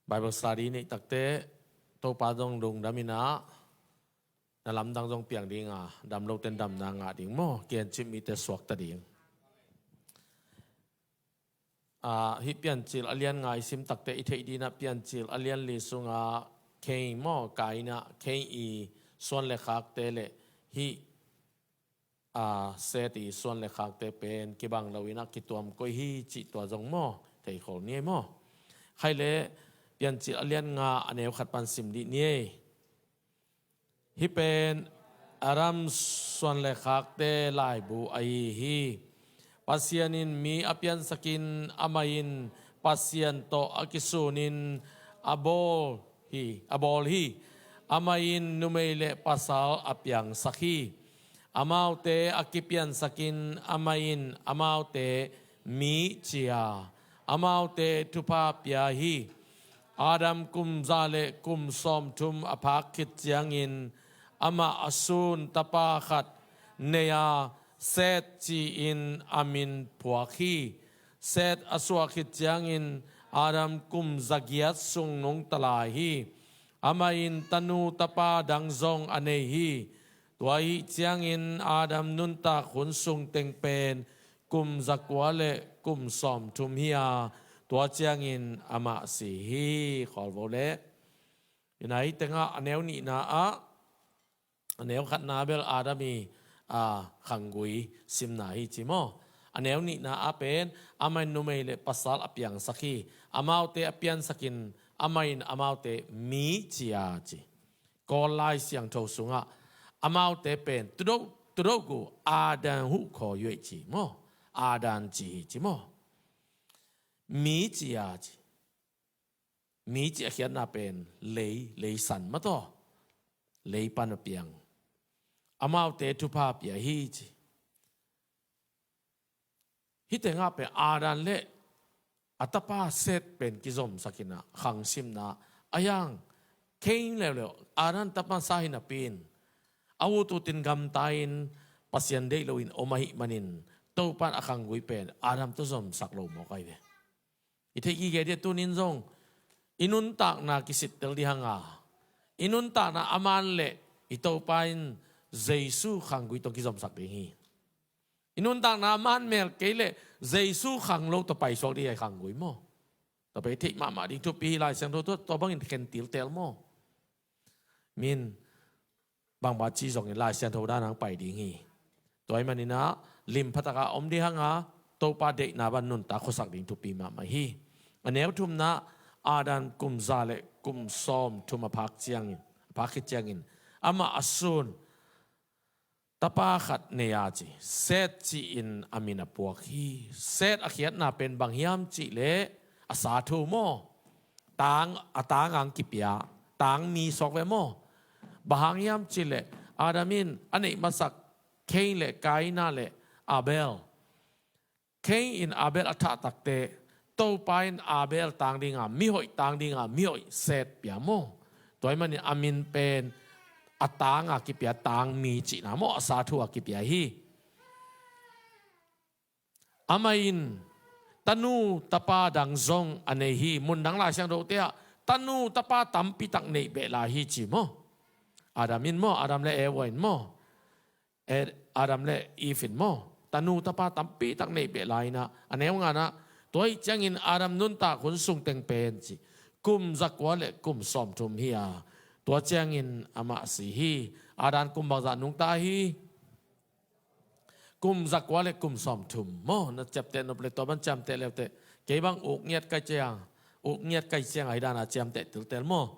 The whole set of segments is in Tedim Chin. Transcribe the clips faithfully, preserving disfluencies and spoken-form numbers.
Bible study neih takteh Topa zong lungdam in ah, na lamdang zong piang ding a, dam lote in damna ngah ding maw, kiancip mite suakta ding. Ah, hih Piancil a lian nga i sim takteh i theih ding ah, Piancil a lian li sungah Kain maw, Kain ah, Kain i suan le khakte le hih a, Seth i suan le khakte pen kibang lo in ah kituam koih hi cih tua zong maw, theikhol ni ei maw. Khai le Piancil a lian nga a neu khat pan sim dih ni ei. Hih pen Adam suan le khakte laibu ahi hi. Pasian in mi a piansakin, amah in Pasian tawh a kisunin a bawl hi, a bawl hi. Amah in numei le pasal a piangsak hi. Amaute a kipiansakin, amah in amaute mi ci a, amaute thupha pia hi. Adam kum za le kum sawmthum a phak khit ciangin amah a sun tapa khat nei a, Seth ci-in a min phuak hi. Seth a suah khit ciangin Adam kum zagiat sung nungta lai hi. Amah in tanu tapa dang zong a nei hi. Tua ahih ciangin Adam nuntak hun sung teng pen kum zakua le kum sawmthum hi a, tua ciangin amah si hi. Khualvo le. Hi nai tengah a neu nihna ah, a neu khatna bel Adam i, a, khanggui simna hi ci maw. A neu nihna ah pen amah in numei le pasal a piangsak hi. Amaute a piansakin, amah in amaute mi ci a ci. Kawl Lai Siangtho sungah amaute pen tudo, tudo gu Adam huh khaw yuaih ci maw. Adam ci hi ci maw. Mi ci a ci. Mi ci a khiatna pen lei, lei san mataw. Lei pan a piang. Amaute thupha pia hi ci. Hih tengah pen Adam le a tapa Seth pen kizomsak in ah khang simna a hiang Kain leuleu Adam tapa sa hi napi in a ut utin gamta in Pasian deih loin om ahih manin Topan a khanggui pen Adam tawh zomsak lo mawk ahi ve. I theih gige dih a tunin zong i nuntakna kisittel dih hang a, i nuntakna a man le i Topa in Jesu khanggui tawh kizomsak ding hi. I nuntakna a man mel kei le Jesu khang lo tawh paisuak dih a i khanggui maw. Tua pen i theih mahmah ding thupi hi. Lai Siangtho tua, tua bangin khentil tel maw. Min bangmah ci zongin Lai Siangtho dan hang pai ding hi. Tua ahih manin ah lim phataka om dih hang a, Topa deihna bang nuntak khuasak ding thupi mahmah hi. A neu thumna, Adam kum za le kum sawmthum a phak ciangin, a phak khit ciangin amah a sun tapa khat nei a ci. Seth ci-in a min a puak hi. Seth a khiatna pen bang hiam cih leh a sa thu maw. Tang, a tang ang kipia, tang mi suak ve maw. Bang hang hiam cih leh Adam in a neih masak Kain le Kaina le Abel. Kain in Abel a thah takteh Topa in Abel tang ding a mihoih, tang ding a mihoih Seth pia maw. Tua ahih manin a min pen a tang a kipia, tang mi cihna maw, a sa thu a kipia hi. Amah in tanu tapa dang zong a nei hi. Mun dang Lai Siangtho te ah tanu tapa tampi tak neih beh lai hi ci maw. Adam in maw, Adam le Eva in maw. Ed-, Adam le Eve in maw, tanu tapa tampi tak neih beh lai in ah, a neu ngana, tua ahih ciangin Adam nuntak hun sung teng pen ci, kum zakua le kum sawmthum hi a, tua ciangin amah si hi. Adam kum bangzah nungta hi? Kum zakua le kum sawmthum maw. Na ciapteh nop le tua bang ciamteh leuteh, kei bang uk ngiat kai ciang, uk ngiat kai ciang ahi dan a ciamteh tiltel maw.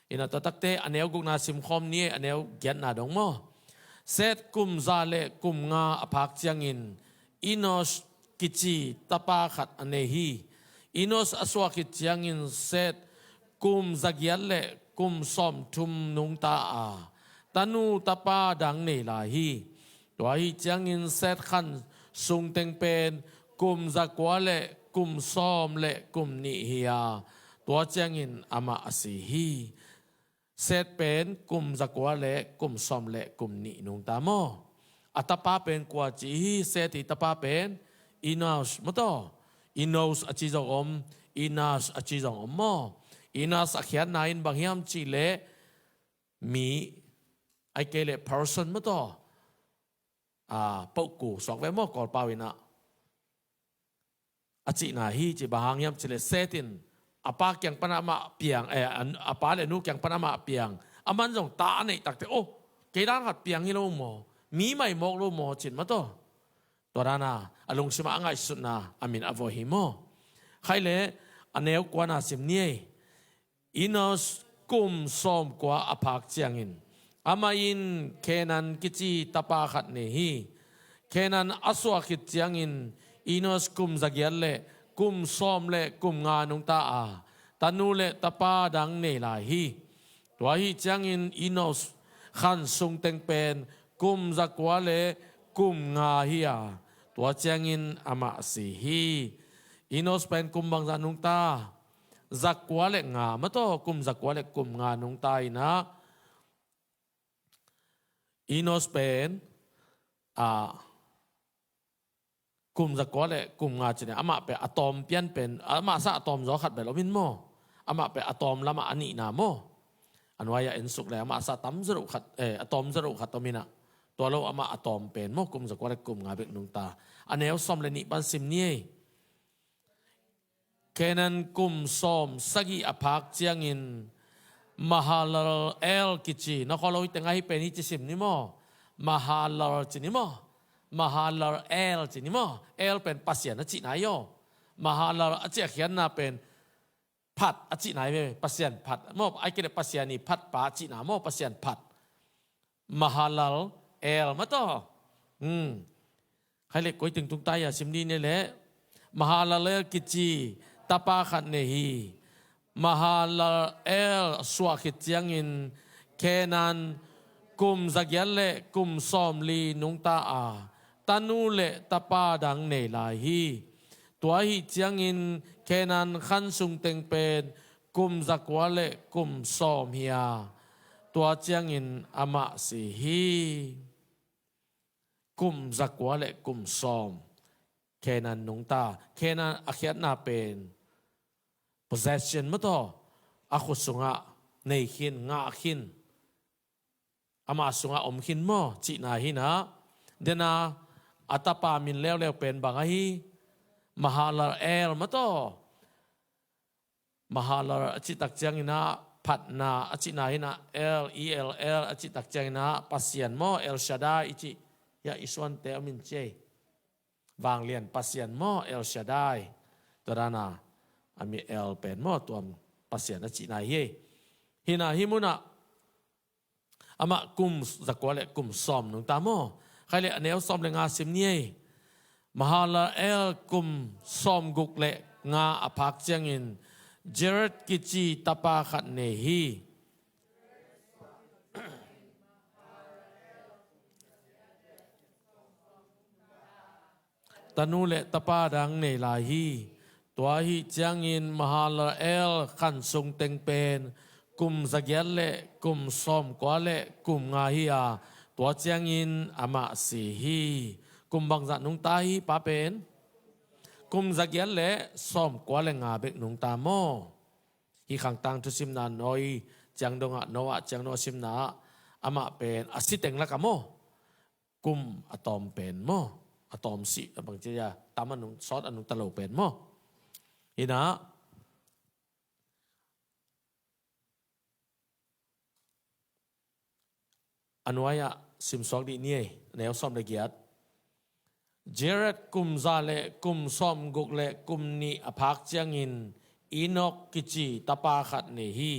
Ina tua takte a neu gukna simkhawm ni, a neu giatna dong maw. Seth kum za le kum nga a phak ciangin Enosh kici tapa khat a nei hi. Enosh a suah khit ciangin Seth kum zagiat le kum sawmthum nungta a, tanu tapa dang nei lai hi. Tua ahih ciangin Seth khan sung teng pen kum zakua le kum sawm le kum nih hi a, tua ciangin amah a si hi. Seth pen kum zakua le kum sawm le kum nih nungta maw. A tapa pen kua ci hi, Seth i tapa pen Enosh maw taw. Enosh a ci zong om, Enosh a ci zong om maw. Enos a khiatna in bang hiam cih leh mi, ahih kei leh person maw taw, a, poku suak ve maw, Kawlpau in ah, a cihna hi. Cih bang hang hiam cih leh Seth in a pa kiang pan amah piang, eh, a, a pa le nu kiang pan amah piang, aman zong ta a neih takteh, oh, kei dan khat piang hi lo maw, mi mai mawk lo maw, ci-in maw taw. Tua dan a, a lungsim ah a ngaihsutna a min a voi hi maw. Khai leh a neu kuana sim ni ei. Enos kum sawmkua a phak ciangin amah in Kenan kici tapa khat nei hi. Kenan a suah khit ciangin Enos kum zagiat le kum sawm le kum nga nungta a, tanu le tapa dang nei lai hi. Tua ahih ciangin Enos khan sung teng pen kum zakua le kum nga hi a, tua ciangin amah si hi. Enos pen kum bangzah nungta? Zakua le nga maw taw, kum zakua le kum nga nungta in ah, Enos pen, a, kum zakua le kum nga ci-in ah, amah pen a tawm pian pen, amah sa a tawm zaw khat bel om in maw. Amah pen a tawm lamah a nihna maw. A nuai-ah en suk le amah sa a tam zaw khat, eh, a tawm zaw khat om in ah, tua lo amah a tawm pen maw, kum zakua le kum nga bek nungta. A neu sawm le nih pan sim ni ei. Kenan kum sawm sagih a phak ciangin Mahalalel kici, na khua lo hi teng ahi pen hi ci sim ni maw. Mahalal ci ni maw. Mahalalel ci ni maw. El pen Pasian a cihna hi aw. Mahalal a cih a khiatna pen phat a cihna hi ve, Pasian phat maw. Ahih kei leh Pasian ii phatpa a cihna maw, Pasian phat. Mahalalel maw taw. Hmm. Khai leh koi teng tung ta hiam, sim ni ei leh. Mahalalel kici tapa khat nei hi. Mahalalel suah khit ciangin Kenan kum zagiat le kum sawmli nungta a, tanu le tapa dang nei lai hi. Tua ahih ciangin Kenan khan sung teng pen kum zakua le kum sawm hi a, tua ciangin amah si hi. Kum zakua le kum sawm. Kenan nungta. Kenan a khiatna pen possession maw taw. A khut sungah nei khin, ngah khin, ama sungah om khin maw cihna hi in ah. Dena a tapa min leuleu pen bang ahi? Mahalalel maw taw. Mahalalel a cih tak ciangin ah phatna a cihna hi in ah, L E L L a cih tak ciangin ah Pasian maw, El Shaddai i cih. Hiah i suante a min ci ei. Vanglian Pasian maw, El Shaddai. Tua dan a, a min El pen maw, tua Pasian a cihna hi ei. Hi in ah hih mun ah amah kum zakua le kum sawm nungta maw. Khai leh a neu sawm le nga sim ni ei. Mahalalel kum sawmguk le nga a phak ciangin Jared kici tapa khat nei hi. Tanu le tapa dang nei lai hi. Tua ahih ciangin Mahalalel khan sung teng pen kum zagiat le kum sawmkua le kum nga hi a, tua ciangin amah si hi. Kum bangzah nungta hi pa pen? Kum zagiat le sawmkua le nga bek nungta maw. Hih Khangtang thusimna Noah ciang dongah, Noah ciang dongah simna ah amah pen a si teng lakah maw, kum a tawm pen maw, a tawm si, a bang ci a, tam a nung, sawt a nungta lo pen maw. Hi in ah, a nuai-ah simsuak dih ni ei, a neu sawm le giat. Jared kum za le kum sawmguk le kum nih a phak ciangin Enok kici tapa khat nei hi.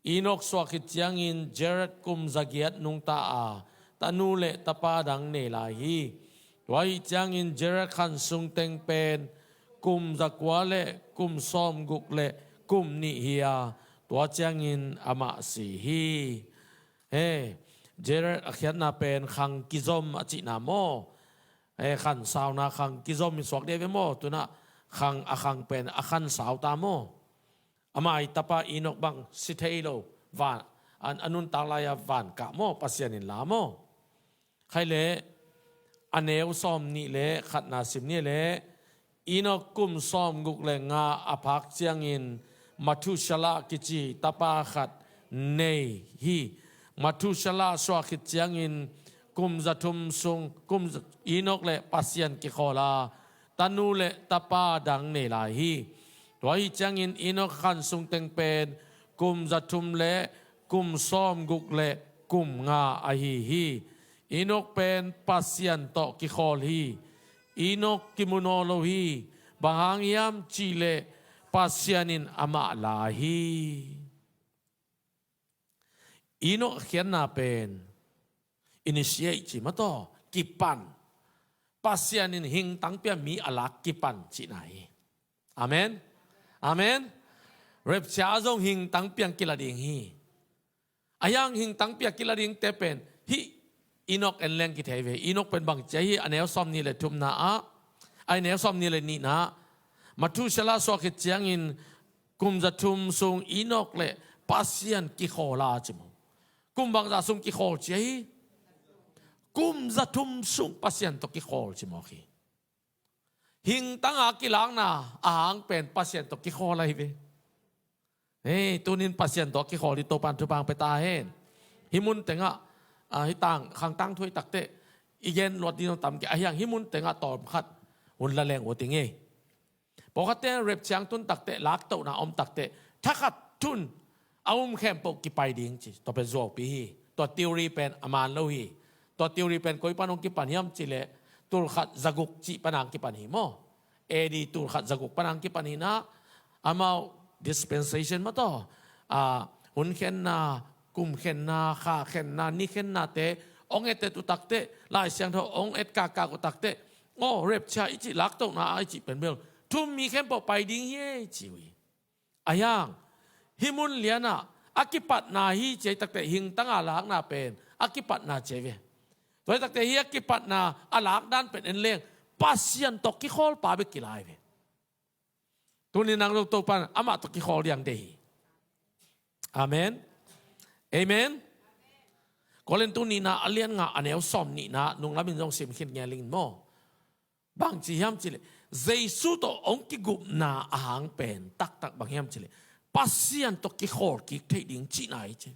Enok suah khit ciangin Jared kum zagiat nungta a, tanu le tapa dang nei lai hi. Tua ahih ciangin Jared khan sung teng pen kum zakua le kum sawmguk le kum nih hi a, tua ciangin amah si hi. He, Jared a khiatna pen khang kizom a cihna maw. He, khansauna khang kizom i suak dih ve maw. Tu-in ah khang, a khang pen a khansau ta maw. Ama i tapa Enok bang si thei lo, van, a, a nuntak lai-a van kah maw, Pasian in la maw. Khai leh a neu sawm nih le khatna sim ni leh, Enok kum sawmguk le nga a phak ciangin Methuselah kici tapa khat nei hi. Methuselah suah khit ciangin kum zathum sung, kum za-, Enok le Pasian kikhawl a, tanu le tapa dang nei lai hi. Tua hi ciangin Enok khan sung teng pen kum zathum le kum sawmguk le kum nga ahi hi. Enok pen Pasian tawh kikhawl hi. Enok kimu nawn lo hi. Bang hang hiam cihleh Pasian in amah la hi. Enok a khiatna pen initiate ci mataw, kipan. Pasian in hingtang pia mi a lak kipan cihna hi. Amen. Amen. Rapture zong hingtang piang kila ding hi. A hiang hingtang pia kila dingte pen hih Enok en leng kithei ve. Enok pen bang cia hi, a neu sawmnih le thumna ah, a neu sawmnih le nihna ah, Methuselah suah khit ciangin kum zathum sung Enok le Pasian kikhawl a ci maw. Kum bangzah sung kikhawl cia hi? Kum zathum sung Pasian tawh kikhawl ci maw khi. Hingtang a kilakna a hang pen Pasian tawh kikhawl ahi ve. Hei, tunin Pasian tawh kikhawl hi Topan thupha pia ta hen. Hih mun tengah, ah, hih tang, khang tangthu hi takteh i gen luat ding tam kei a hiang hih mun tengah tawm khat hun la leng uh ti ngei. Pawlkhatte rapture tun takteh, laktohna om takteh, thakhat thun a um khempeuh kipai ding ci. Tua pen zuaupi hi. Tua theory pen a man lo hi. Tua theory pen koi pan hong kipan hiam cihleh tulkhat zaguk cih pan hong kipan hi maw. A D tulkhat zaguk pan hong kipan hi na, amau dispensation mataw, a, hun khenna, kum khenna, kha khenna, ni khennate hong et et uh takteh, Lai Siangtho hong et kakak uh takteh, aw, rapture i cih, laktohna a i cih pen bel thu mi khempeuh pai ding hi ei ci uh hi. A hiang hih mun lianah a kipatna hi ci hi takteh, hingtang a lakna pen a kipatna ci hi ve. Tua hi takteh hih a kipatna a lakdan pen en leng Pasian tawh kikhawl pa bek kila hi ve. Tuni nang zong Topan amah tawh kikhawl ding deih hi. Amen. Amen. Korintu nihna a lian nga a neu sawmnihna nunglamin zong sim khin ngiat ling maw. Bang ci hiam cihleh, Jesu tawh hong kigupna a hang pen taktak bang hiam cihleh, Pasian tawh kikhawl kik theih ding cihna hi ci.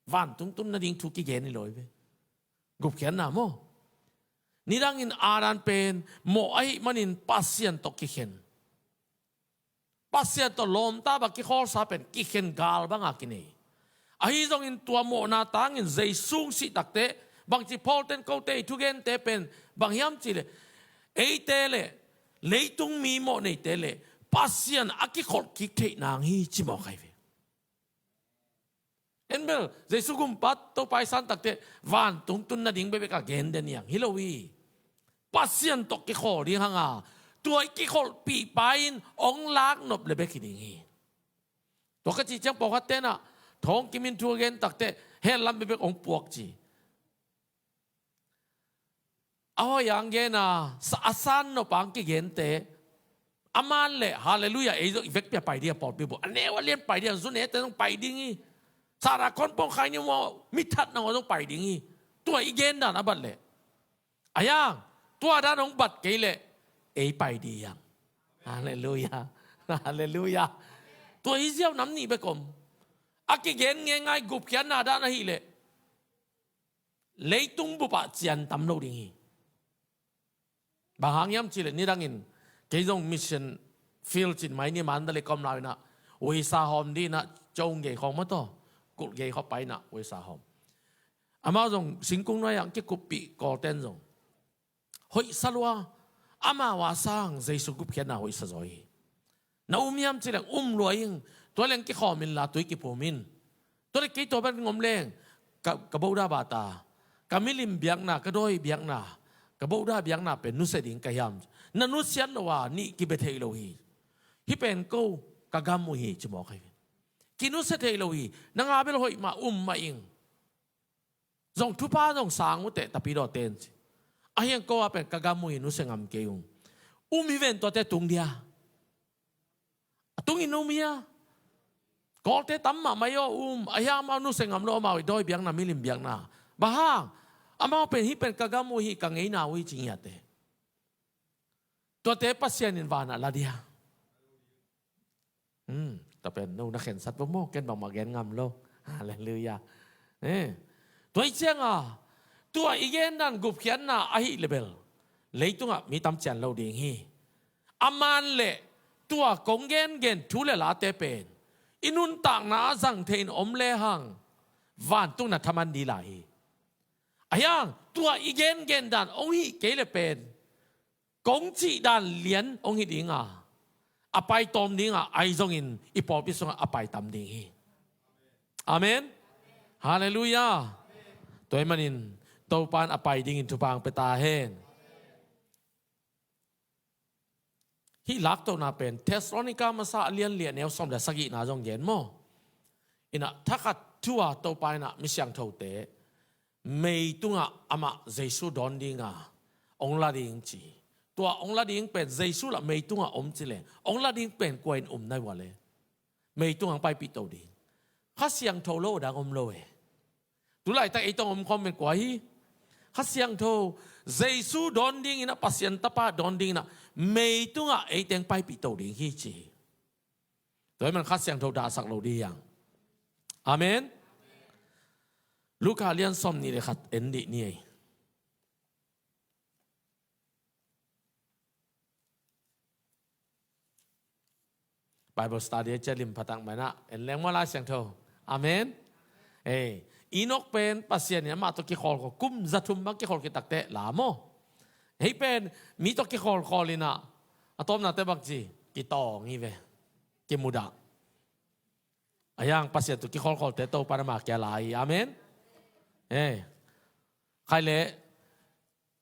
Vantung tun nading thu kigen hi lo hi ve. Gupkhiatna maw. Nidangin Adam pen mawh ahih manin Pasian tawh kikhen. Pasian tawh lawmta bang kikhawlsa pen kikhen gal banga kinei. Ahi zongin tua mawhna tangin Jesu hong sih takteh, bangci Paul ten kote i thugente pen bang hiam cihleh, eite le leitung mi mawh neite le Pasian a kikholh kik theih nang hi ci mawk ahi ve. En bel, Jesu gumpa Topa i san takteh vantung tun nading bekbek a gen den hiang hi lo hi. Pasian tawh kikhawl ding hanga, tua i kikholhpih pa in hong laknop le bek hi ding hi. Tua ka cih ciang pawlkhat tenah thawng kimin thu a gen takteh hell lam bekbek hong puak ci. A hoi ang gen a, sa-, a san nop ang kigente, a man le halleluiah ei zong i vekpi a pai ding a pawlpi buh, a neu a lian pai ding a, zu nete zong pai ding hi. Sarah Khawnpong khai ni maw, mi that nang zong pai ding hi. Tua i gen dan a bat leh, a hiang tua dan hong bat kei leh ei pai ding hiang. Halleluiah. Halleluiah. Tua i ziau nam nih bek om. A kigen ngeingai gupkhiatna dan ahih leh leitung bup ah cian tam lo ding hi. Bang hang hiam cihleh nidangin kei zong mission field cin mai ni, Mandalay ka om lai-in ah, uisa hawm dingin ah, cong gei khawng maw taw, kulh gei khawng pai-in ah uisa hawm. Amau zong singkung nuai ah kikuppih, Kawlten zong hoihsa lua. Amau a sang Jesu gupkhiatna hoihsa zaw hi. Na um hiam cihleh um lua ing. Tua leng kikhawm inla tui kiphum in. Tua leh kei tua bang om leng ka, ka boda bata, ka milim biakna, ka dawi biakna, ka boda biakna pen nusia ding ka hiam? Na nusiat lo a nih kibia thei lo hi. Hih pen ko ka gam uh hi ci mawk hi. Kinusia thei lo hi. Nang a bel hoih mah, um mah ing. Zong thupha zong sang uh teh, Tapidawte in ci. A hiang ko a pen ka gam uh hi, nusia ngam kei ung. Um hi ven, tuate tung dia. A tungin um hia? Kawlte tam mahmah hi aw, um. A hiang amau nusia ngam lo, amau i dawi biakna, milim biakna. Bang hang? Amau pen hih pen ka gam uh hi, ka ngeina uh hi ci ngiat e. Tuate Pasian in vanah la dia. Hmm. Tua pen no na khensat vo maw, ken bangmah gen ngam lo. Halleluiah. Eh. Tua hi cianga tua i gen dan gupkhiatna ahi lebel leitungah mi tam cian lo ding hi. A man le tua kong gengen thu le late pen i nuntakna ah zang thei in om lehang vantung na thaman ding lai hi. Ahi hang tua i gengen dan hong hih kei le pen kong cih dan lian hong hi dinga, a pai tawm dinga, ahi zongin i pawlpi sungah a pai tam ding hi. Amen. Halleluiah. Tua ahih manin Topa in a pai dingin thupha hong pia ta hen. Hih laktohna pen Thessalonica masa a lian li a neu sawm le sagihna zong gen maw? Inah thakhat thu-a Topa inah mi siangthote meitungah amah Jesu dawn dinga hong la ding ci. Tua hong la ding pen Jesu lah meitungah om ci le hong la ding pen kua in um nai ua le? Meitungah hong paipih to ding. Kha Siangtho lo dang om lo e. Tulaitak ei tawh hong om khawm pen kua hi? Kha Siangtho. Jesu dawn dingin a Pasian Tapa dawn dingin a meitungah ei teng paipih to ding hi ci hi. Tua ahih man Kha Siangtho dahsak lo ding hi hang. Amen. Luka lian sawm nih le khat en dih ni ei. Bible study a cia lim phatak mai na en leng maw Lai Siangtho. Amen. Ei, Enok pen Pasian in amah tawh kikholkhol kum za thum bang kikholkhol takte la maw? Hei pen mi tawh kikholkhol inah a tawpnate bang ci, kitawng hi ve. Kimudah. Ahi hang Pasian tawh kikholkholte Topa in amah kia la hi. Amen. Ei. Khai le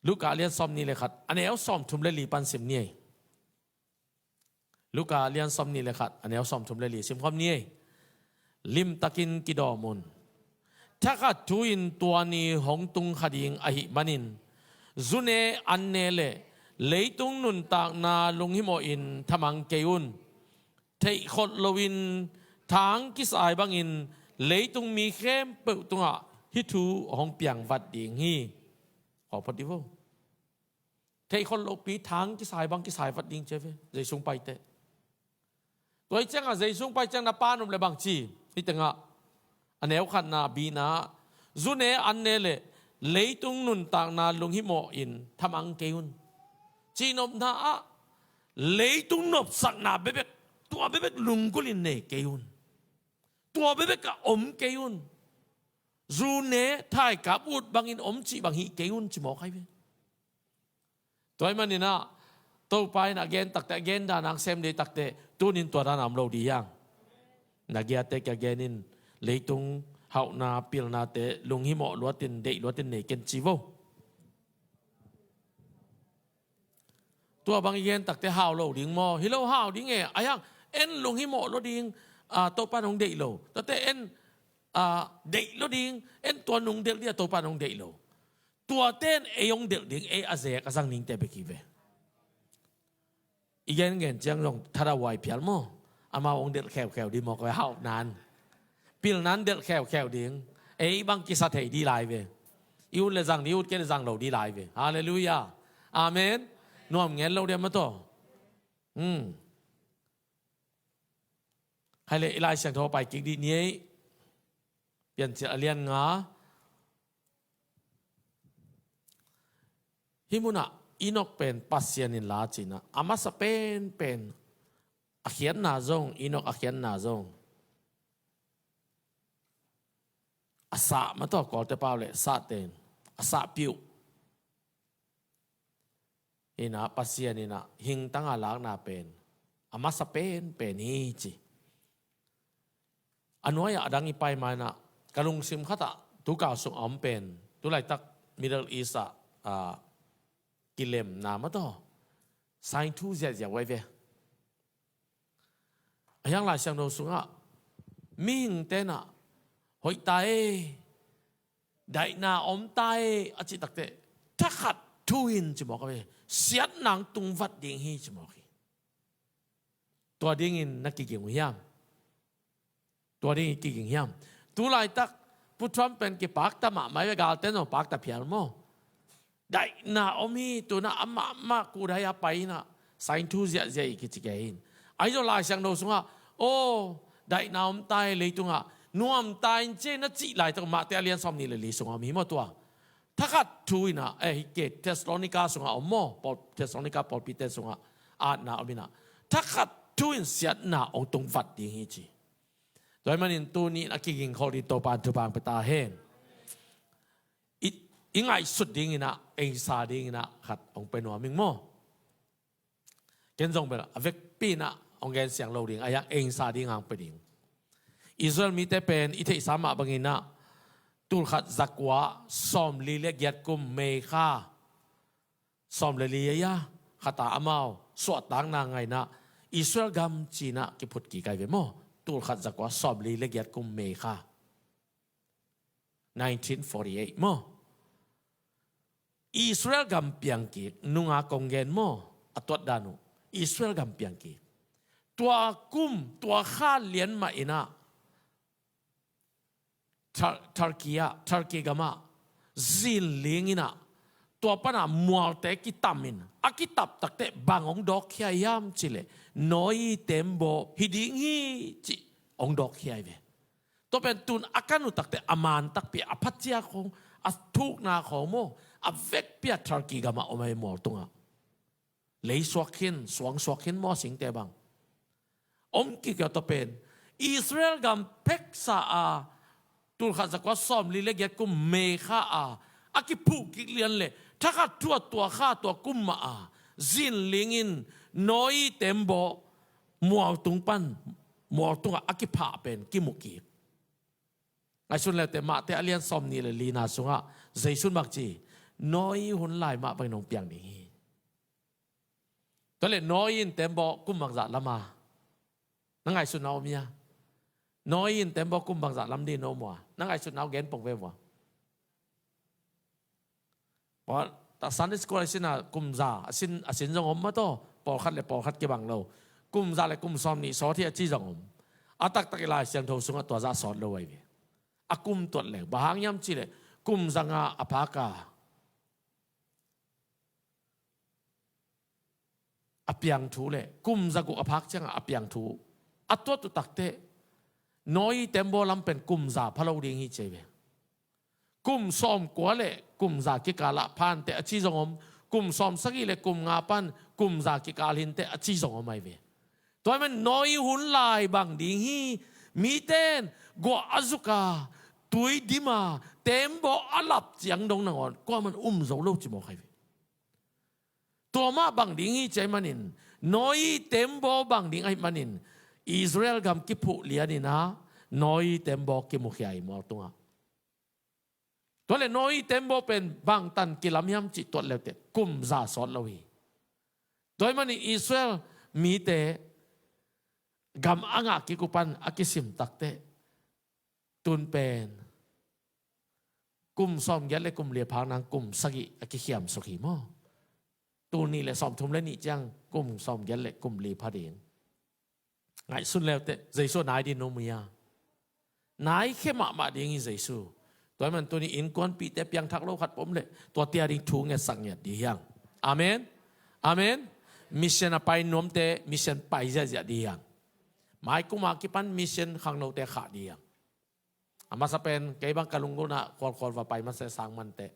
Luka lian sawm nih le khat a neu sawm thum le li pan sim ni ei. Luka lian sawm nih le khat a neu sawm thum le li sim khawm ni ei. Limtakin kidawm un. Thakhat thu-in tua ni hong tung kha ding ahih manin zune an ne le leitung nuntakna lunghimawhin thamang kei un. Theihkholh loin thang kisai bangin leitung mi khempeuh tungah hih thu hong piangvat ding hi. Khawng phot dih vo. Theihkholh lohpi thang kisai bang kisai vat ding ci ve. Jesu hong paiteh. Tua hi ciangah Jesu hong pai ciang na pa nop le bang ci. Hih tengah a neu khatna bina zune an ne le leitung nuntakna lunghimawhin thamang kei un. Cihnopna ah leitung nopsakna bekbek, tua bekbek lunggulhin nei kei un. Tua bekbek ah om kei un. Zu ne thaikap ut bangin om cih bang hih kei un ci mawk hi ve. Tua ahih maninah Topa in a gen takte, a gen dan a sem dih takte, tunin tua dan a om lo dih hi hang. Na giate kia gen in, leitung hauhna pilnate lunghimawh luatin, deih luatin nei ken ci vo. Tua bang i gen takte hau lo ding maw? Hi lo, hau ding e. Ahi hang en lunghimawh lua ding, a, Topa in hong deih lo. Tuate en, a, deih lua ding, en tua nung delh ding a Topa in hong deih lo. Tuate in ei hong delh ding, ei a zek a zang dingte bek hi ve. I gengen ciang zong thadau huai phial maw? Amau hong delh kheukheu ding maw, koi hauh nan. Pil nan delh kheukheu ding. Ei bang kisa thei dih lai ve. I ut le zang dih, i ut kei le zang lo dih lai ve. Halleluiah. Amen. Nuam ngel lo dih a ma tawh. Hmm. Hai le i Lai Siangtho pai kik dih ni ei. Piancil a lian nga. Hih munah Enok pen Pasian in la cinah a masa penpen a khiatna zong, Enok a khiatna zong a sah ma tawh, Kawlte pau le sahte in a sah piuh. Inah Pasian inah hingtanga lakna pen a masa penpen hi ci. A nuai-ah a dang i pai ma inah ka lungsim khatah tukau sung a om pen tulaitak Middle East ah, ah, kilemna ma tawh sainthu ziahziah huai ve. A hiang Lai Siangtho sungah mihingte inah hoih ta e, daihna om ta e a cih takte thakhat thu-in ci mawk a ve. Siatna hong tungvat ding hi ci mawk hi. Tua dingin na kiging uh hiam? Tua dingin kiging hiam? Tulaitak Pu Trump pen kipakta mahmah hi ve, galte in zong pakta phial maw? Daihna om hi, tunah amah mah kudai a pai inah sainthu ziahziah hi kici kei in. Ahi zong Lai Siangtho sungah, aw, Daihna om ta hi leitungah, nuam ta in ci ei na cih laitak, Mate a lian sawm nih le li sungah om hi maw tua. Thakhat thu in ah, eh, hi ke Thessalonika sungah om maw, Paul, Thessalonika pawlpite sungah atna om in ah, thakhat thu in siatna hong tung vat ding hi ci. Tua ahih manin tuni in a kiging khol ding Topa in thupha hong pia ta hen. I, i ngaihsut ding in ah, engsa ding in ah khat hong pia nuam ing maw. Ken zong bel a vekpi in ah hong gen siang lo ding, a hiang engsa ding hong pia ding. Israel mite pen i theihsa mah bangin ah, tulkhat zakua sawmli le giat kum May kha sawm le li a, khat a amau suahtakna ngah in ah Israel gam ci in ah kiphut kik hi ve maw. Tulkhat zakua sawmli le giat kum May kha nineteen forty-eight maw. Israel gam piang kik, nunga kong gen maw, a tuat dan uh. Israel gam piang kik. Tua kum, tua kha lian mah in ah, Tur-, Turkey ah, Turkey gam ah, zinling in ah, tua pan a mualte kitam in, a kitap takteh bang hong dawkkhia hiam cih leh, Noah teembaw hi ding hi cih hong dawkkhia hi ve. Tua pen tun a kan uh takteh a man takpi, a phacia khawng, a thukna khawng maw, a vekpi a Turkey gam ah om hi, mual tungah. Lei suak khin, suang suak khin maw, singte bang. Om kik a, tua pen Israel gam pheksa a, tulkhat zakua sawmli le giat kum May kha a, a kiphuh kik lian leh, thakhat thu a tua kha tua kum mah a, zinling in Noah teembaw mual tung pan, mual tungah a kiphah pen kimu kik. Ngaihsun leuteh, Mate a lian sawm nih le lina sungah Jesu in bang ci, Noah hun lai mah bangin hong piang ding hi. Tua leh Noah in teembaw kum bangzah lam a? Na ngaihsutna om hia? Noah in teembaw kum bangzah lam ding na om ua? Na ngaihsutna uh gen pong ve vua. Paul, ta Sunday school a sin a kum za, a sin, a sin zong om mah tawh, pawlkhat le pawlkhat kibang lo. Kum za le kum sawm nih sawt hi a ci zong om. A taktak i Lai Siangtho sungah tua zah sawt lo ahi ve. A kum tuat leng, bang hang hiam cih leh, kum za nga a phak a, a piang thu le, kum za guk a phak ciangah a piang thu a tuat uh takteh, Noah teembaw lam pen kum za pha lo ding hi ci hi ve. Kum sawmkua le kum za kikal ah pha inteh a ci zong om, kum sawmsagih le kum nga pan kum za kikal hi inteh a ci zong om ahi ve. Tua ahih manin Noah hun lai bang ding hi, mite in guah a zuk a, tui dim a, teembaw a lap ciang dong nangawn kuamah in um zo lo ci mawk ahi ve. Tua mah bang ding hi ci ahih manin, Noah teembaw bang ding ahih manin, Israel gam kiphuh lian in ah, Noah teembaw kimukhia hi mual tungah. Tua leh Noah teembaw pen bangtan kilam hiam cih tuat leuteh, kum za sawt lo hi. Tua ahih manin Israel mite gam a ngah kik uh pan a kisim takteh, tun pen kum sawmgiat le kum li a phak nang kum sagih a kikhiamsuk hi maw. Tul nih le sawmthum le nih ciang kum sawmgiat le kum li pha ding. Ngaihsun leuteh, Jesu a nai ding na om hia? Nai khia mahmah ding hi Jesu. Tua ahih manin tuni innkuanpihte piangthak lo khat pom leh, tua tia ding thu ngetsak ngiat ding hi hang. Amen. Amen. Mission a pai nuamte, mission pai ziahziah ding hi hang. Mai kum a kipan mission khangnote khah ding hi hang. A masa pen, kei bang ka lunggulhna khualkhual va pai masa sang manteh.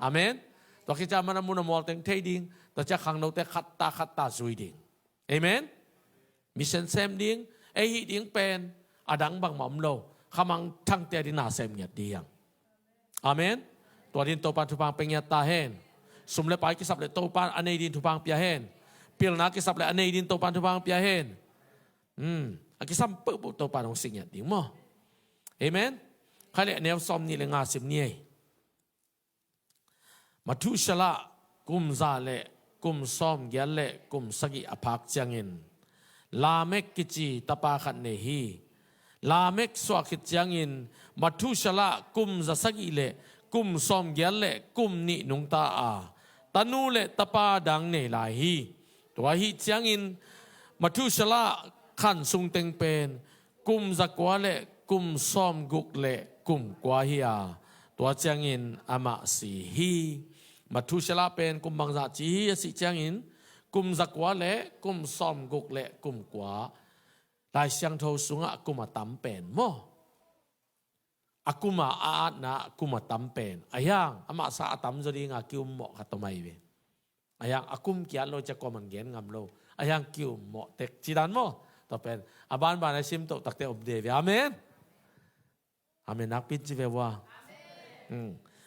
Amen. Tua khit ciang a man a mun a mual teng thei ding, tua ciang khangnote khatta khatta zui ding. Amen. Mission sem ding, ei hih ding pen, a dang bangmah om lo, khamangthangte a ding na sem ngiat ding hi hang. Amen. Tua ding Topa in thupha pia ngiat ta hen. Sum le pai kisap leh Topa in a nei ding thupha pia hen. Pilna kisap leh a nei ding Topa in thupha pia hen. Hmm. A kisam peuhpeuh Topa in hong sik ngiat ding maw. Amen. Khai leh a neu sawm nih le nga sim ni ei. Methuselah kum za le kum sawmgiat le kum sagih a phak ciangin Lamek kici tapa khat nei hi. Lamek suah khit ciangin Methuselah kum za sagih le kum sawmgiat le kum nih nungta a, tanu le tapa dang nei lai hi. Tua ahih ciangin Methuselah khan sungteng pen kum zakua le kum sawmguk le kum kua hi a, tua ciangin amah si hi. Methuselah pen kum bangzah ci hi a sih ciangin, kum zakua le kum sawmguk le kum kua. Lai Siangtho sungah a kum a tam pen maw, a kum a, a atna a kum a tam pen, a hiang amah sa a tamzaw dinga ki-ummawh khat om ahi ve. A hiang a kum kiat lo ciang kuaman gen ngam lo, a hiang ki-ummawh tek ci dan maw? Tua pen a banban a sim toh takte om de ve. Amen. Amen nakpi ci ve ua.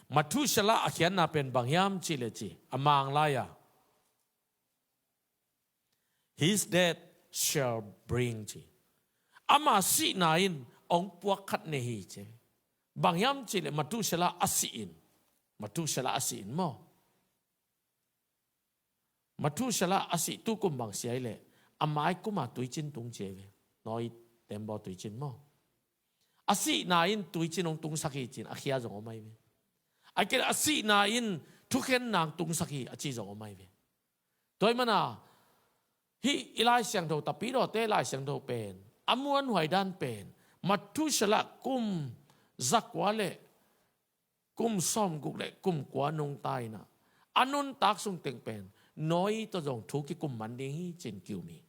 Methuselah a khiatna pen bang hiam cih leh ci, a mang lai-a, "His death shall bring," ci. Ama sihna in hong puak khat nei hi ci. Bang hiam cih leh Methuselah a sih in, Methuselah a sih in maw? Methuselah a sih tu kum bang sia hi leh, a mai kum a tuicin tung ci hi ve. Noah tembaw tuicin maw? A sihna in tuicin hong tungsak hi ci-in a khia zong om ahi ve. Ahih kei leh a sihna in thukhenna hong tungsak hi a ci zong om ahi ve. Tua ahih manin hih i Lai Siangtho, Tapidawte Lai Siangtho pen a muanhuai dan pen, Methuselah kum zakua le kum sawmguk le kum kua nungta in ah, a nuntak sung teng pen Noah tawh zong thu kikum man ding hi ci-in ki-um hi.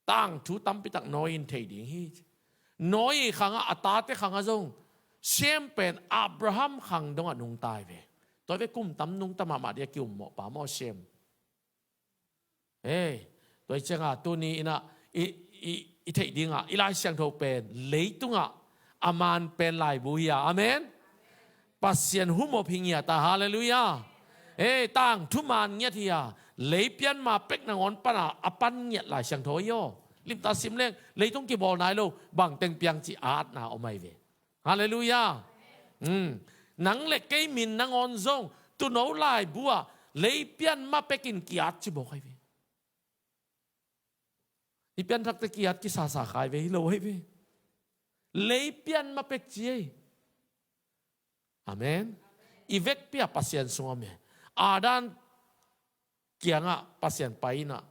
Tangthu tampi tak Noah in thei ding hi. Noah khangah, a tate khangah zong Shem pen Abraham khang dongah nungta hi ve. Tua hi ve, kum tam nungta mahmah ding a ki-ummawhpa maw Shem. Ei, tua hi ciangin tuni in ah i, i, i theih dingin i Lai Siangtho pen leitungah a man pen laibu hi a. Amen. Pasian humop hi ngiat a. Halleluiah. Ei, tangthu man ngiat hi a. Lei pian ma pek nangawn pan a, a pan ngiat Lai Siangtho hi aw. Limtak sim leng, leitung kibawl nai lo, bang teng piang cih a atna om ahi ve. Halleluiah. Nang le kei min nangawn zong tuuno laibu ah lei pian ma pekin ki-at ci mawk ahi ve. I pianthakte ki-at kisasa kha hi ve, hi lo ahi ve. Lei pian ma pek ci ei. Amen. I vekpi a Pasian sung om hi. Adam kiangah Pasian pai in ah,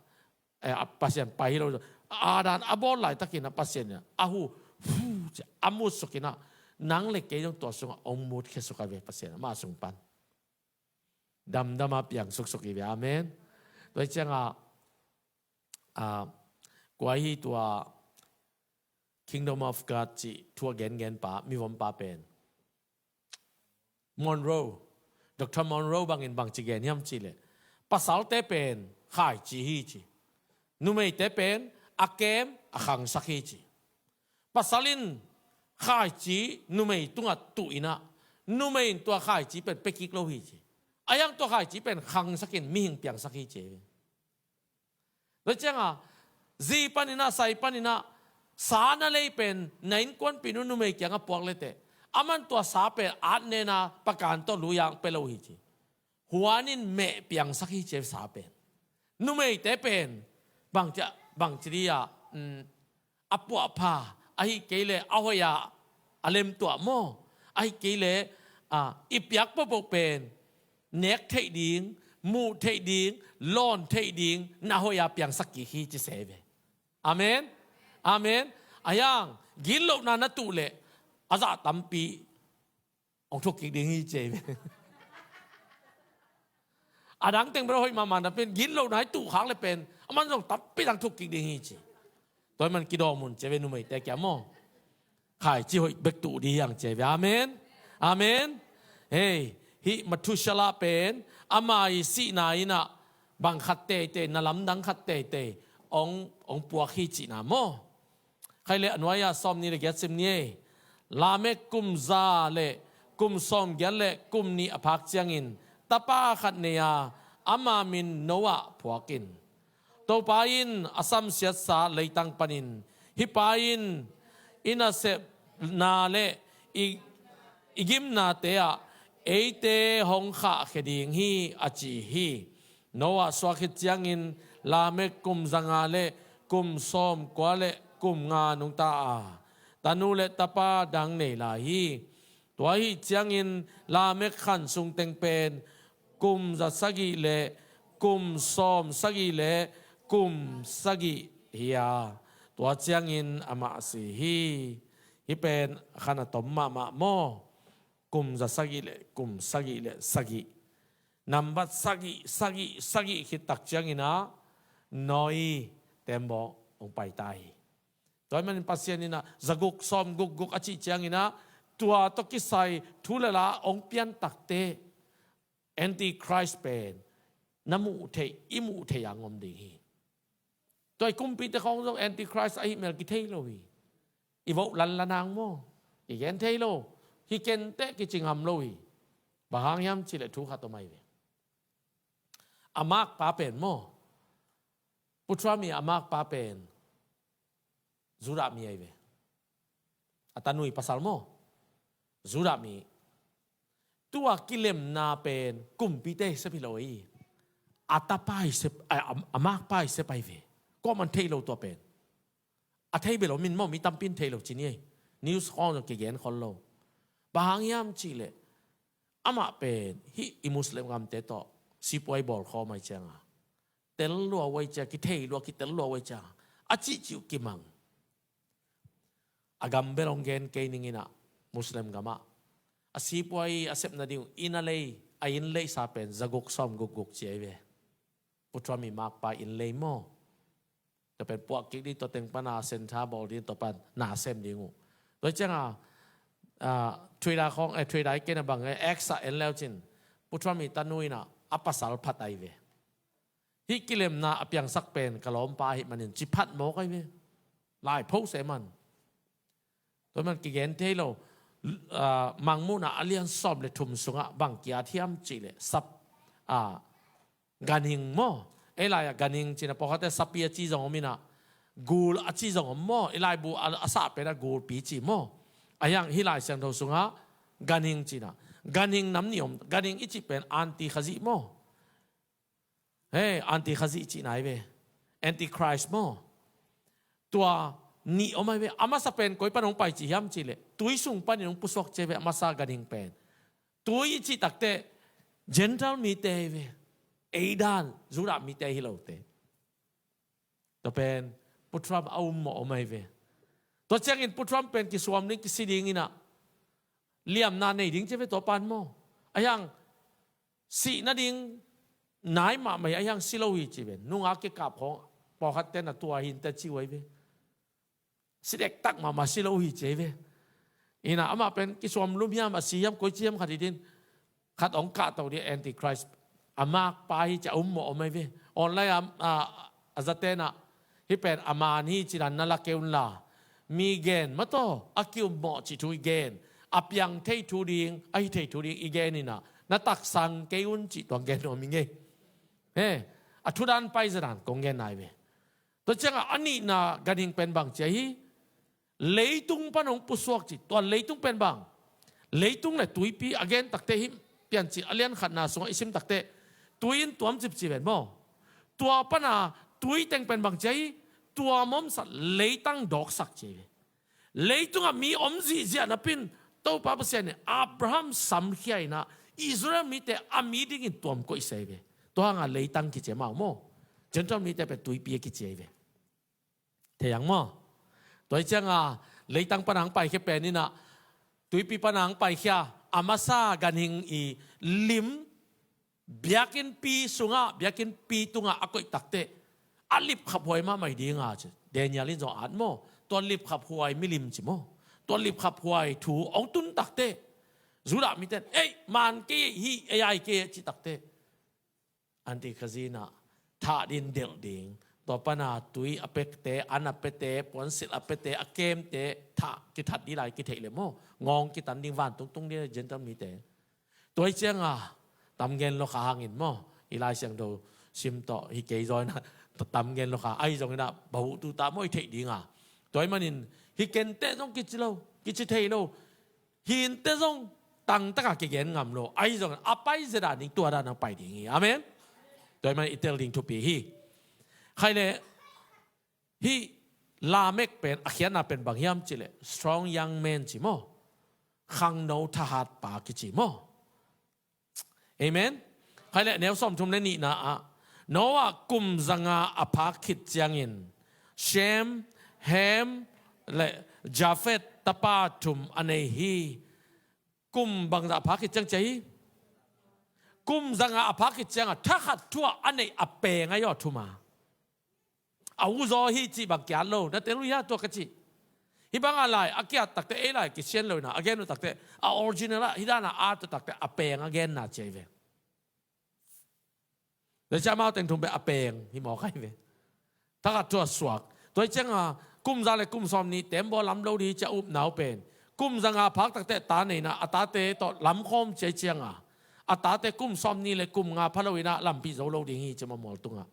eh, Pasian pai hi lo. Adam a bawl laitakin ah Pasian in ah a hu, hu, ci a mutsuk in ah, nang le kei zong tua sungah hong mutkhia suk ahi ve Pasian, ama sung pan. Damdam a piang suksuk hi ve. Amen. Tua hi ciangin, ah, kua hi tua Kingdom of God cih thu a gengenpa, mivompa pen Monroe, Doctor Monroe bangin bangci gen hiam cih leh, pasalte pen khaici hi ci. Numeite pen a kem a khangsak hi ci. Pasal in khaici numei tungah tuh in ah, numei in tua khaici pen pia kik lo hi ci. A hiang tua khaici pen khangsakin mihing piangsak hi ci. Tua ciangin, zi panin ah, sai panin ah, sa na lei pen na innkuanpihnu numei kiangah puak leteh, aman tua sa pen atnena pakan tawh lui-ang pia lo hi ci. Huan in meh piangsak hi ci sa pen. Numeite pen bangci, bangci dih ah, um, a puahpha, ahih kei leh a hoih a, a lemtuah maw? Ahih kei leh, ah, i piak pohpoh pen nek theih ding, muh theih ding, lawn theih ding na hoih a piangsak kik hi ci se ve. Amen. Amen. A hiang, gitlohna na tuh leh a zah tampi hong thuk kik ding hi ci ve. A dang teng bel hoih mahmah na pen, gitlohna i tuh khak leh pen aman zong tampi dang thuk kik ding hi ci. Tua hi man kidawm un ci ve numeite kiang maw. Khaici hoih bek tuh dih hiang ci ve. Amen. Amen. Hei, hih Methuselah pen ama i sihna in ah bang khat teitei, na lamdang khat teitei hong, hong puak hi cihna maw? Khai leh a nuai-ah sawmnih le giat sim ni ei. Lamek kum za le kum sawmgiat le kum nih a phak ciangin tapa khat nei a, ama min Noah phuak in, Topa in a samsiatsa leitang panin hih pa in i nasepna le i, i gimnate ah eite hong khahkhia ding hi a ci hi. Noah suak khit ciangin Lamek kum zanga le kum sawmkua le kum nga nungta a, tanu le tapa dang nei lai hi. Tua ahih ciangin Lamek khan sung teng pen kum za sagih le kum sawm sagih le kum sagih hi a, tua ciangin amah si hi. Hih pen khan a tom mahmah maw? Kum za sagih le kum sagih le sagih. Nambat sagih, sagih, sagih khit tak ciangin ah Noah tembaw hong pai ta hi. Tua ahih manin Pasian in ah zaguk sawmguk guk a cih ciangin ah tua tawh kisai thu le la hong pian takte Antichrist pen na muh theih, i muh theih a ngom ding hi. Tua i kumpite khawng zong Antichrist ahih mel kithei lo hi. I voh lanlan hang maw, i gen thei lo. Hi kenteh kici ngam lo hi. Bang hang hiam cih leh thu khat om ahi ve. A makpa pen maw, Pu Trump i a makpa pen Judah mi ahi ve. A tanui pasal maw, Judah mi. Tua kilemna pen kumpite sep hi lo hi. A tapa i sep, a, a, a makpa i sep ahi ve. Kuaman thei lo tua pen. A thei bel om in maw, mi tampi in thei lo ci ni ei. News khawng zong kigen khol lo. Bang hang hiam cih leh amah pen hih i Muslim gamte tawh sipuai bawl khawm ahih ciangin tel lua uh ahih ciang, kithei lua, kitel lua uh ahih ciang a cihcih uh kimang. A gam bel hong gen kei ning in ah, Muslim gamah a sipuai a sep nading uh inn a lei, a inn leisa pen zaguk sawmguk guk ci ahi ve. Pu Trump i makpa inn lei maw. Tua pen puah kik ding, tua teng pan a center bawl ding, tua pan na sem ding uh. Tua ciang a, a, Twitter khawng, eh, Twitter i kei na bang, eh, X ah en leu cin, Pu Trump i tanu in ah a pasal phat ahi ve. Hih kilemna a piangsak pen ka lawmpa ahih manin ci phat mawk ahi ve. Lai pho se man. Tua man kigen thei lo. Ah, Mangmuhna a lian sawm le thum sungah bang ki-at hiam cih leh sap, ah, ganhing maw. Ei lai-ah ganhing cih na pawlkhatte sapi a ci zong om in ah, gul a ci zong om maw. Ei laibu a, a sah pen a gulpi ci maw. Ahih hang hih Lai Siangtho sungah ganhing cih na, ganhing nam nih om. Ganhing i cih pen anti Khazih maw. He, anti Khazih cihna ahi ve. Antichrist maw. Tua nih om ahi ve. A masa pen koi pan hong pai ci hiam cih leh tui sung panin hong pusuak ci ahi ve, a masa ganhing pen. Tui i cih takteh Gentile mite ahi ve. Ei dan Judah mite hi lote. Tua pen Pu Trump a um mawh om ahi ve. Tua ciangin Pu Trump pen kisuam ding, kisi ding in ah liamna nei ding ci ve tua pan maw. Ahih hang sih nading nai mahmah hi, ahih hang si lo hi ci ve. Nunga kikap khawng pawlkhatte na tua hi inteh ci uh ahi ve. Si dektak mahmah, si lo hi ci ahi ve. In ah amah pen kisuam lum hiam, a si hiam, koici hiam khat hi ding. Khat hong kahto ding, Antichrist. A makpa hi ci a um mawh om ahi ve. Online a, a, a zate in ah hih pen a man hi ci dan na la kei un la, mi gen mah tawh a ki-um mawh cih thu i gen, a piang thei thu ding, a hi thei thu ding i gen in ah na taksang kei un cih tuang gen nuam ing ei. He, a thu dan pai zia dan kong gen nai ve. Tua ciangah a nihna ganhing pen bang ci ahi? Leitung pan hong pusuak ci. Tua leitung pen bang? Leitung le tuipi a gen takteh hih Piancil a lian khatna sungah i sim takteh tui in tuam cipcip ven maw. Tua pana tui teng pen bang ci ahi? Tuam omsak, leitang dawksak ci ahi ve. Leitungah mi om zihziah napi in Topa Pasian in Abraham samkhia in ah Israel mite a mi dingin tuam koihsak ahi ve. Tua hangah leitang kici a, amau maw. Gentile mite pen tuipi a kici ahi ve. Thei ang maw? Tua hi ciangah leitang pana hong paikhia pen in ah tuipi pana hong paikhia a masa ganhing i lim biakinnpi sungah, biakinnpi tungah a koih takteh a lipkhaphuai mahmah hi ding a ci. Daniel in zong at maw, tua lipkhaphuai milim ci maw. Tua lipkhaphuai thu hong tun takteh Judah mite in, "Ei, man kei, hih ei ai kei," ci takteh Anti-Khazih in ah thah ding, delh ding. Tua pana tui a pete, an a pete, puansilh a pete, a kemte thah kithat ding lai kitheih leh maw, ngawng kitan ding, vantung tung ding Gentile mite. Tua hi ciangah tam gen lua kha hangin maw, i Lai Siangtho sim tawh hi kei zaw in ah tam gen lua kha, ahi zongin ah bahutu ta maw i theih ding a. Tua ahih manin hi kenteh zong kici lo, kici thei lo. Hinteh zong tangtaka kigen ngam lo. Ahi zongin a pai zia dan ding tua dan a pai ding hi. Amen. Tua ahih manin i tel ding thupi hi. Khaile hih Lamek pen a khiatna pen bang hiam cih leh strong young man ci maw. Khangno thahatpa kici maw. Amen. Khaile neu sawmthum le nihna ah Noah kum zanga a phak khit ciangin Shem, Ham le Jafet tapa thum a nei hi. Kum bangzah a phak khit ciang ci ahi? Kum zanga a phak khit ciangah thakhat thu-ah a neih a peng ahi aw, thuma. A uzaw hi cih bang kiat lo, na tel uh hia tua ka cih? Hih banga lai a kiat takte, ei lai kisian lo ina a gen uh takte, a original ah hih dana at uh takte a peng a genna ci ahi ve. Tua ciang amau teng thum pen a peng hi mawk ahi ve. Thakhat thu a suak. Tua hi cianga kum za le kum sawm nih tembaw lam lo ding hi ci a upna uh pen, kum za nga phak takte ta nei ina a tate tawh lamkhawm ci ahi cianga a tate kum sawm nih le kum nga pha lo ina lampi zo lo ding hi ci a mual tungah.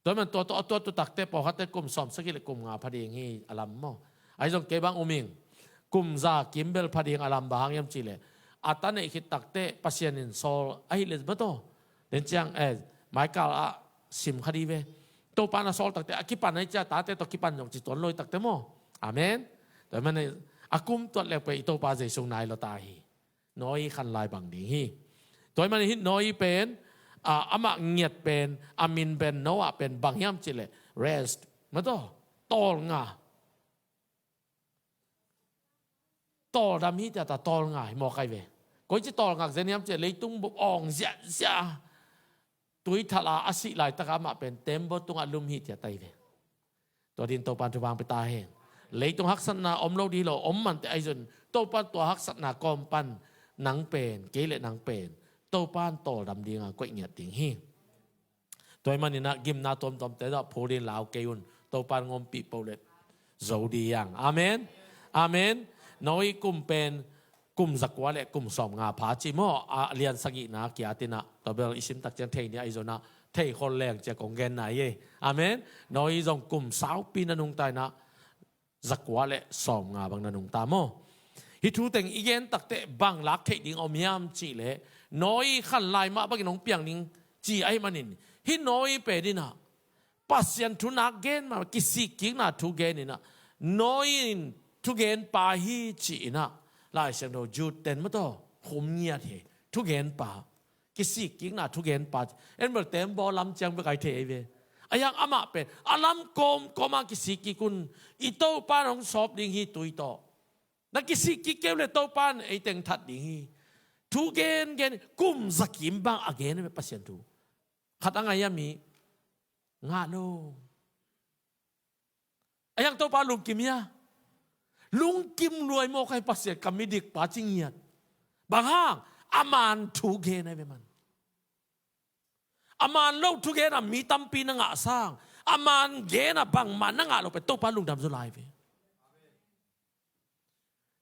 Tua man tua tawh a tuat uh takte pawlkhatte kum sawm sagih le kum nga pha ding hi a lam maw? Ahi zong kei bang um ing, kum za kim bel pha ding a lam, bang hang hiam cih leh a ta neih khit takte Pasian in sawl ahi le maw taw. Tua ciang, eh, Michael ah sim kha ding ve. Topa na sawl takte a kipan ahi cia tate tawh kipan zong ci tuan lo hi takte maw? Amen. Tua man a kum tuat lek pen i Topa Jesu nai lo ta hi. Noah khan lai bang ding hi. Tua hi man hih Noah pen, a, amah ngiat pen, a min pen Noah pen bang hiam cih leh rest maw taw, tawlnga. Tawldam hi tia ta, tawlnga hi mawk ahi ve. Koici tawlngak zen hiam cih leh leitung bup awng ziahziah, tui thalh a a sih laitak amah pen tembaw tungah lum hi tia ta hi ve. Tua ding Topan thupha pia ta hen. Leitung haksatna om lo ding hi lo, om mante ahi zong Topan tua haksatna kawm pan nang pen, kei le nang pen Topan tawldam dinga koih ngiat ding hi. Tua hi man ina gimna tuamtuamte tawh phul ding lau kei un. Topan ngawmpih po le zo ding hi hang. Amen. Amen. Noah kum pen kum zakua le kum sawmnga pha ci maw? A lian sagihna kiat ina, tua bel i sim tak ciang thei ni, ahi zong a thei khol leng ci a kong genna hi. Amen. Noah zong kum saupi na nungta ina, zakua le sawmnga bang na nungta maw? Hih thu teng i gen takte bang lak theih ding om hiam cih leh, Noah khan lai mah bangin hong piang ding ci ahi manin, hih Noah pen ina Pasian thu nak gen mah, kisikkikna thu gen ina, Noah in thugenpa hi ci ina, Lai Siangtho Jude ten maw taw khum ngiat hi. Thugenpa, kisikkikna thugenpa, en bel tembaw lam ciang bek ai thei ahi ve. Ahi hang amah pen a lam kawmkawm a kisikkik un, i Topan hong sawp ding hi tui tawh. Na kisikkik kei uh leh Topan ei teng that ding hi. Thu gengen, kum za kim bang a gen ahi ve Pasian thu. Khat a ngai a mi ngah lo. Ahi hang Topa lungkim hi a, lungkim lua hi mawk ahi, Pasian ka midikpa ci ngiat. Bang hang? A man thu gen ahi ve man. A man lo thu gen a mi tampi na ngah sang, a man gen a bangmah na ngah lo pen Topa lungdam zaw lai ve.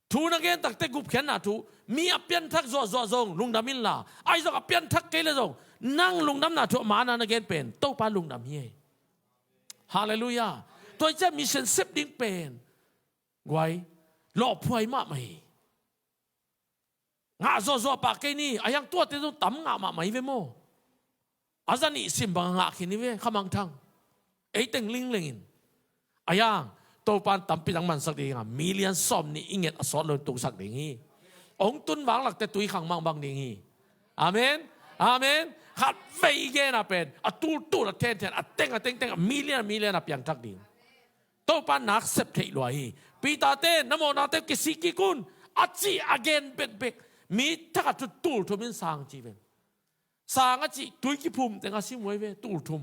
Thu na gen takte gupkhiatna thu, mi a pianthak zuahzuah zong lungdam inla, ahi zong a pianthak kei le zong nang lungdamna thu a man a na gen pen Topa lungdam hi. Halleluiah. Tua hi ciang mission sep ding pen guai, lawhphuai mahmah hi. Ngah zuahzuah pah kei ni, ahi hang tuate zong tam ngah mahmah hi ve maw? A za nih sim bang a ngah khin hi ve, khamangthang. Ei teng lingleng in. Ahi hang Topan tampi dang mansak ding a, million sawm nih i nget a sawt lo in tungsak ding hi. Hong tun vanglakte tui khang mangbang ding hi. Amen. Amen. Khat vei i gen a pen a tultul, a thenthen, a teng a tengteng, a million a million a piangthak ding. Topa nak sep theih lua hi. Peter te, na mawhnate kisikkik un a cih a gen bekbek. Mi thakhat thu tulthum in sang ci ven. Sang a cih tui kiphum teng a sim uh ahi ve, tulthum.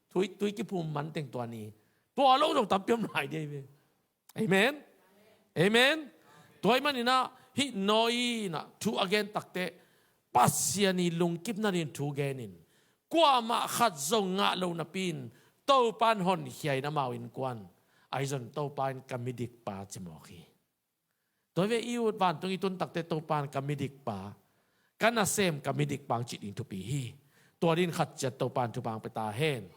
Tui, tui kiphum man teng tua ni. Tua lo zong tampi om lai ding ahi ve. Amen. Amen. Tua hi man ina hih Noah ina thu a gen takte Pasian i lungkimna ding thu gen in, kuamah khat zong ngah lo napi in Topan honkhia in amau innkuan, ahi zong Topa in ka midikpa ci mawk hi. Tua hi ve, i ut vantung i tun takte Topan ka midikpa, ka nasem ka midikpa hong cih ding thupi hi. Tua ding khat ciat Topan thupha pia ta hen.